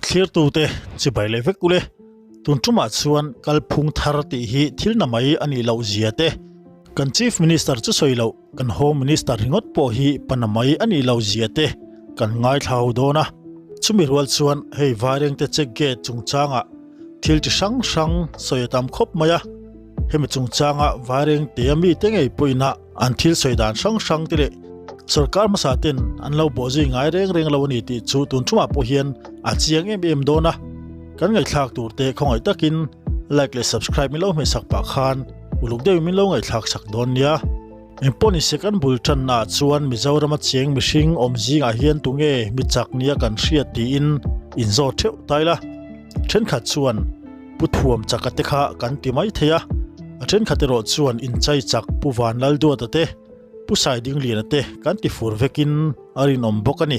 Thlirtute chibai leh vek ule, tun tumah chuan kalphung thar tih hi thil na mai a nih loh zia te, kan Chief Minister chu sawi loh kan Home Minister ringawt pawh hi pa na mai a nih loh zia te kan ngaithla ho dawn a. Chumi rual chuan hei Vairengte check gate chungchangah thil chi hrang hrang sawi a tam khawp mai a, hemi chungchanga Vairengte a mite ngei pawhin a an thil sawi dan hrang hrang te leh sorkar hmasa ten an lo bawh zui ngai reng reng lo a ni tih chu tun thumah pawh hian a chiang em em dawn a, kan ngaihthlak tur te khawngaih takin like leh subscribe min lo hmehsak pah khan uluk deuhin min lo ngaihthlak sak dawn nia. Engpawh ni se kan bul tanna ah chuan Mizorama cheng mihring awm zingah hian tunge mi chak nia kan hriat tiin inzawt theuh tai la. Thenkhat chuan Pu Thuam Chaka te kha kan ti mai thei a, a thenkhat erawh chuan Inchai Chak Pu Vanlalduata te, Pu Saidingliana te kan ti fur vekin a rinawm bawk a ni.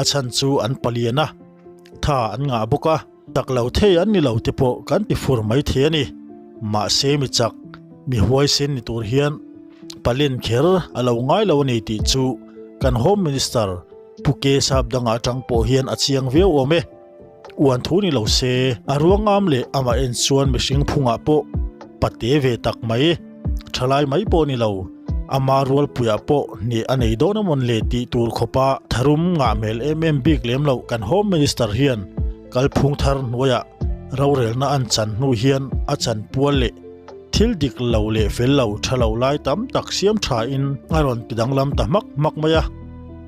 A chhan chu an palian a, tha an ngah bawk a. Tak lo thei an ni lo te pawh kan ti fur mai thei a ni. Mahse mi chak, mi huaisen ni tur hian palen kher a lo ngai lo a ni tih chu kan Home Minister Pu Ke Sapdanga atang pawh hian a chiang viau awm e. Uan thu ni lo se a ruangam leh amah en chuan mihring phungah pawh pate ve tak mai. Thalai mai pawh ni lo, ama rualpuiah pawh hneh a nei dawn amawn le tih tur khawpa tharum ngah hmel em em bik lem loh kan Home Minister hian kalphung thar hnuaiah rorelna an chan hnu hian a chan pual leh thil dik lo leh fel lo tha lo lai tam tak siam thain a rawn ti danglam ta hmak hmak mai a,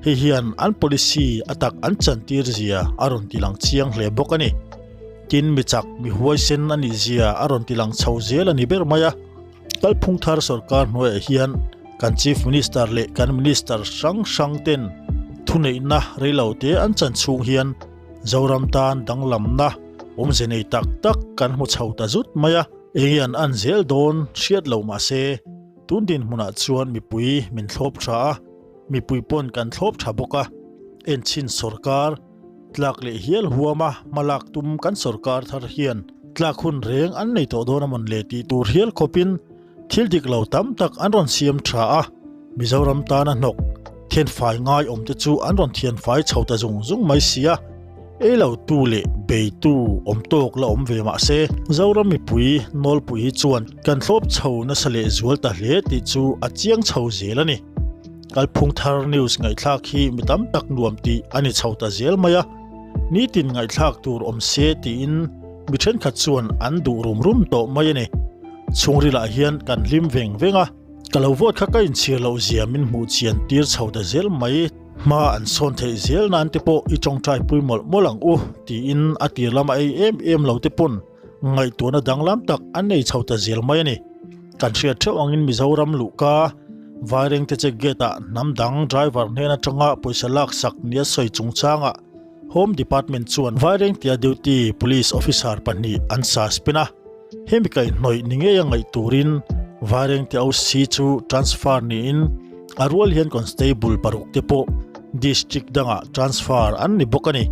hei hian an policy a tak an chantir zia a rawn ti lang chiang hle bawk a ni. Tin, mi chak, mi huaisen a nih zia a rawn ti lang chho zel a ni ber mai a. Kalphung thar sorkar hnuaiah hian kan Chief Minister leh kan Minister hrang hrang ten thuneihna reilote an chan chhung hian Zoram tan danglamna awmze nei tak tak kan hmu chho ta zut mai a. Eng hian an zel dawn hriat lo mah se, tun dinhmunah chuan mipui min thlawp tha a, mipui pawn kan thlawp tha bawk a. Enchhin sorkar. Tlak leh hial huama hmalak tum kan sorkar thar hian tlak hun reng an nei tawh dawn a mawn le tih tur hial khawpin thil dik lo tam tak an rawn siam tha a, Mizoram tana hnawk thianfai ngai awm te chu an rawn thianfai chho ta zung zung mai si a, ei lo tu leh bei tu awm tawk la awm ve mah se Zoram mipui nawlpui hi chuan kan thlawp chho nasa leh zual ta hle tih chu a chiang chho zel a ni. Kalphung thar news ngaihthlak hi mi tam tak nuam tih a ni chho ta zel mai a, nitin ngaihthlak tur awm se tiin mi thenkhat chuan an duh rum rum tawh mai a ni. Chhungrilah hian kan hlim veng veng a, ka lo vote kha ka inchhir loh zia min hmuh chian tir chho ta zel mai, hma an sawn theih zel nan te pawh i tawngtai pui mawlh mawlh ang u tiin a tir lama ei em em lo te pawn Ngaihtuahna danglam tak an nei chho ta zel mai a ni. Kan hriat theuh angin Mizoram luhka Vairengte check gate-ah hnam dang driver hnen atanga pawisa laksak nia sawi chungchangah Home Department chuan Vairengtea duty police officer pahnih an suspend a. Hemi kaihhnawih ni ngeia ngaih turin Vairengte OC chu transfer niin a rual hian constable parukte pawh district dangah transfer an ni bawk a ni.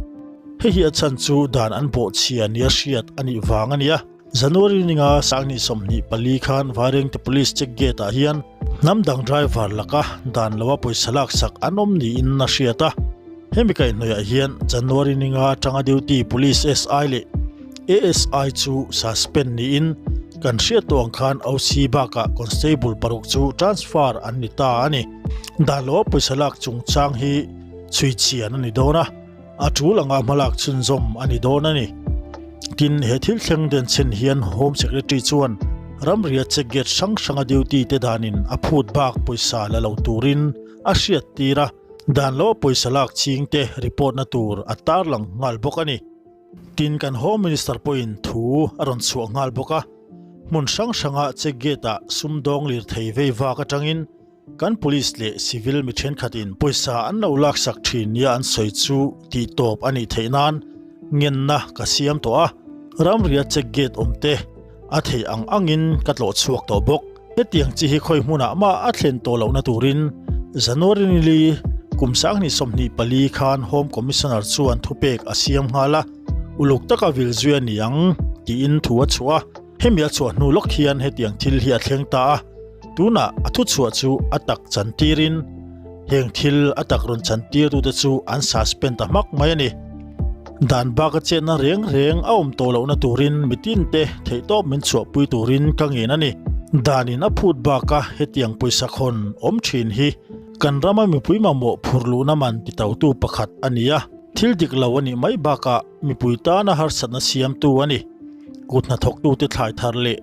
Hei hi a chhan chu dan an bawhchhia nia hriat a nih vang a nia. January ninga Sangni 24 khan Vairengte Police check gate ah hian hnam dang driver laka dan loa pawisa laksak an awm niin a hriat a. Hemi kaihhnawih ah hian January ninga atanga duty Police SI leh ASI chu suspend niin kan hriat tawh ang khan OC bakah Constable paruk chu transfer an ni ta a ni. Dan loa pawisa lak chungchang hi chhui chhian a ni dawn a. A tul anga hmalak chhunzawm a ni dawn a ni. Tin, he thil thleng den chhen hian Home Secretary chuan ramria check gate hrang hranga duty te danin a phut bak pawisa la lo turin a hriat tir a, dan loa pawisa lak ching te report na tur a tarlang nghal bawk a ni. Tin, kan Home Minister pawhin thu a rawn chhuah nghal bawk a, hmun hrang hranga check gate ah sumdawng lirthei vei vak atangin Kan police leh civil mi thenkhatin pawisa an lo laksak thin nia an sawi chu tih tawp a nih theih nan ngenna ka siam tawh a, ramria check gate awm te a theih ang angin ka tlawh chhuak tawh bawk. Hetiang chi hi khawi hmunah mah a thlen tawh lohna turin January nili kum 2024 khan Home Commissioner chuan thupek a siam nghal a, uluk taka vil zui a ni ang tiin thu a chhuah a. Hemi a chhuah hnu lawk hian hetiang thil hi a thleng ta a, tunah a thuchhuah chu a tak chantirin heng thil a tak rawn chantirtute chu an suspend ta hmak mai a ni. Dan baka chetna reng reng a awm tawh lohna turin mitinte theihtawp min chhuahpui turin ka ngen a ni. Danin a phut baka hetiang pawisa khawn awm thin hi kan rama mipui mamawh phur luhna man titotu pakhat a ni a, thil dik lo a nih mai bakah mipui tana harsatna siamtu a ni. Kut hnathawktute thlai thar leh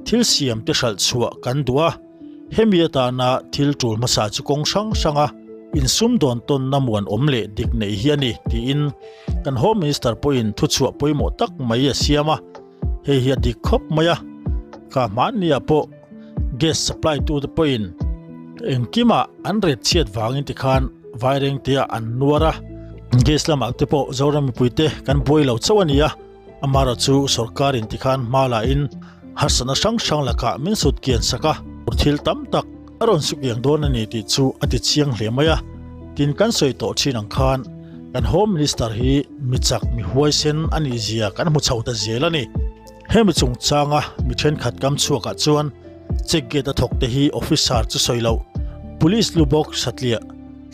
thil siamte hralh chhuah kan duh a. Hemi atana thil tul hmasa chu kawng hrang hranga insumdawn tawnna muanawm leh dik neih hi a ni tiin kan Home Minister pawhin thuchhuah pawimawh tak mai a siam a, hei hi a dik khawp mai a, ka hmanniah pawh gas supply tute pawhin engkimah an ret chhiat vangin tikhan Vairengte-ah an nuar a, gas lamah te pawh Zoram mipuite kan buai lo chauh a ni a. Amarawh chu sorkar in tikhan hma la in harsatna hrang hrang lakah min sut kian sak a, thil tam tak a rawn suk iang dawn a ni tih chu a ti chiang hle mai a. Tin kan sawi tawh thin ang khan kan Home Minister hi mi chak mi huaisen a nih zia kan hmu chho ta zel a ni. Hemi chungchanga mi thenkhat kam chhuakah chuan check gate a thawk te hi officer chu sawi loh police lu bawk satliah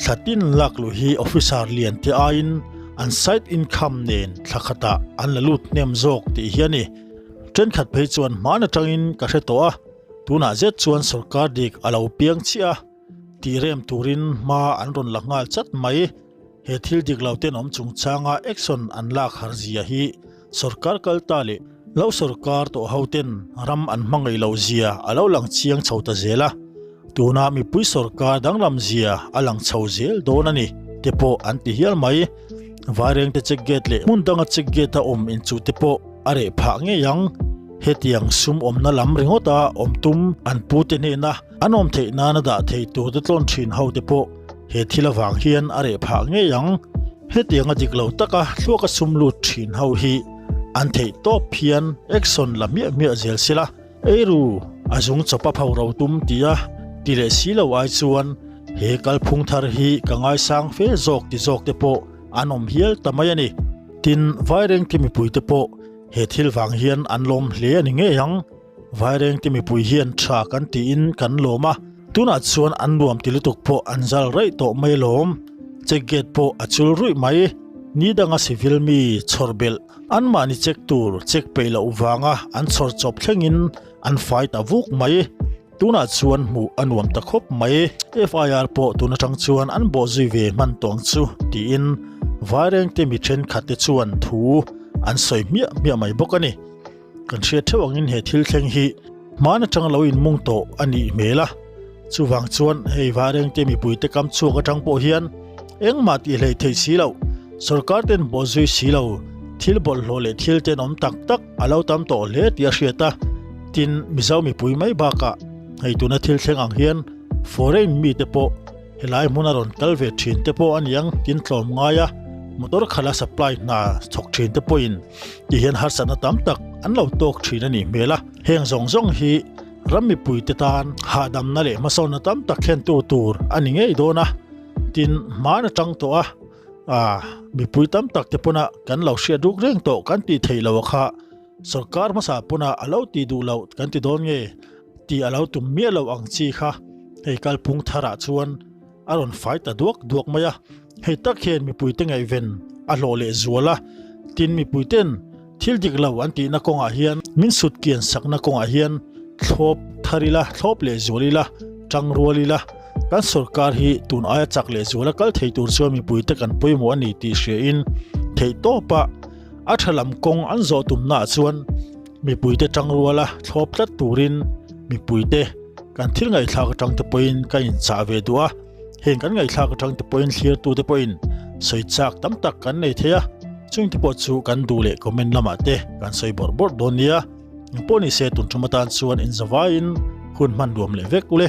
Thla tin lak luh hi officer lian te aiin an side income nen thla khatah an la lut hnem zawk tih hi a ni. Thenkhat phei chuan hman atangin ka hre tawh a, tunah zet chuan sorkar dik a lo piang chiah a, tih rem turin hma an rawn la nghal chat mai. He thil dik lo tenawm chungchanga action an lak har zia hi Sorkar kal ta leh lo sorkar tawh ho ten ram an hmangaih loh zia a lo lang chiang chho ta zel a, tuna mipui sorkar danglam zia a lang chho zel dawn a ni te pawh an ti hial mai. Vairengte check gate leh hmun danga check gate a awm inchuh te pawh a reh phah ngei ang. Hetiang sum awmna lam ringawta awm tum an pute hnena an awm theih nana dah thei tur te tlawn thin ho te pawh He thil avang hian a reh phah ngei ang. Hetianga dik lo taka thluaka sum lut thin ho hi an theih tawp hian action la hmiah hmiah zel sila. Eiru a zung chawpa pho ro tum tia ti leh si lo ai chuan he kalphung thar hi ka ngaisang fe zawk ti zawk te pawh an awm hial ta mai a ni. Tin, Vairengte mipuite pawh he thil vang hian an lawm hle a ni ngei ang. Vairengte mipui hian tha kan tiin kan lawm a, tunah chuan an nuam ti lutuk pawh an zal raih tawh mai lawm. Check gate pawh a chul ruih mai. Ni danga civil mi chhawr belh anmahni check tur check peih loh vanga an chhawr chawp thlengin an fai ta vuk mai. Tunah chuan hmuh a nuam ta khawp mai. FIR pawh tun atang chuan an bawh zui ve hman tawh ang chu tiin Vairengte mi thenkhatte chuan thu an sawi hmiah hmiah mai bawk a ni. Kan hriat theuh angin he thil thleng hi hman atanga lo inmung tawh a nih hmel a, chuvang chuan hei Vairengte mipuite kam chhuak atang pawh hian engmah tih hleih theih si loh, sorkar ten bawh zui si lo, thil bawlhhlawh leh thil tenawm tak tak a lo tam tawh hle tih a hriat a, tin Mizo mipui mai bakah hei tuna thil thleng ang hian foreign mite pawh Helai hmuna rawn kal ve thin te pawh a niang tin tlawm ngai a, motor khala supply hna chhawk thin te pawhin ti hian harsatna tam tak an lo tawk thin a nih hmel a. Heng zawng zawng hi ram mipui te tan hahdamna leh hmasawnna tam tak thlentu tur a ni ngei dawn a, tin hman atang tawh a, ah mipui tam tak te pawna kan lo hriat ruk reng tawh kan tih theih loh a kha sorkar hmasa pawna a lo tih duh loh kan ti dawn nge? Tih a lo tum miah lo ang chi kha hei kalphung tharah chuan a rawn fai ta duak duak mai a, hei tak hian mipuite ngaihven a hlawh leh zual a, tin mipuiten thil dik lo an tihna kawngah hian min sut kian sakna kawngah hian thlawp thar ila, thlawp leh zual ila, tang rual ila, kan sorkar hi tun aia chak leh zuala kal thei tur chuan mipuite kan pawimawh a ni tih hriain theihtawpa a tha lam kawng an zawh tumnaah chuan Mipuite tangruala thlawp tlat turin mipuite kan thil ngaihthlak atang te pawhin ka inchah ve duh a, heng kan ngaihthlak atang te pawhin thlirtute pawhin sawi chak tam tak kan nei thei a, chungte pawh chu kan duh leh comment lamah te kan sawi bawrh bawrh dawn nia. Engpawh nise tun tum atan chuan inzavaiin hun hman nuam leh vek ule.